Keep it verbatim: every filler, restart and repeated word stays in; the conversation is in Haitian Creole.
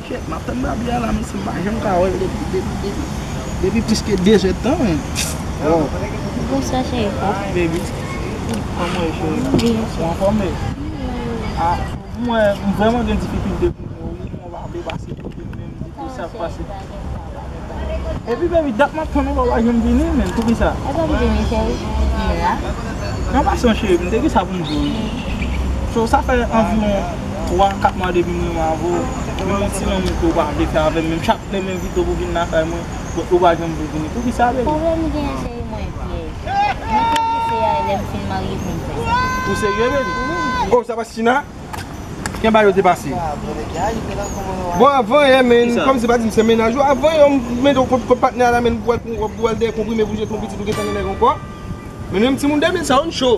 Shit, m ap tann Barbie a la, mesye, m pa janm ka wè l depi, depi, depi, depi plis ke de zè tan, men. Oh. Bonsoir, chéri. Ah, baby. Kòman w ye, chéri? Bien. Ou anfòme? Ah, mwen, m vrèman gen difikilte pou mwen, wi, mwen pa vle pase kote m menm, di pou sa k pase. Epi, baby, dat m ap tann ou, pa janm vini, men, poukisa? E pa m vini, cheri. M la. Nan pasyans, cheri, m te gen sa pou m di w. So, sa fè anviwon twa, kat mwa depi m renmen avè w. Epi yon ti lanmou ke w pa vle fè avè m, menm chak lè m envite w pou vin lakay mwen, ou pa janm vle vini. Poukisa, baby? Pwoblèm m genyen, cheri, mwen pyès. Mwen te lise a, lè m fin marye pou m fè sa. Ou serye, baby? Wi. Oh, sa pa China? Kenba yo te pase. Bon, avan yè, men, kòmsi pa di m se mennaj ou. Avan yè, m mete w kot, kot patnè a la, men, pou w al, pou w al dèyè konprime pou jete yon pitit ou gentan gen nèg ankò. Men, menm timoun de mil sa, yon cho.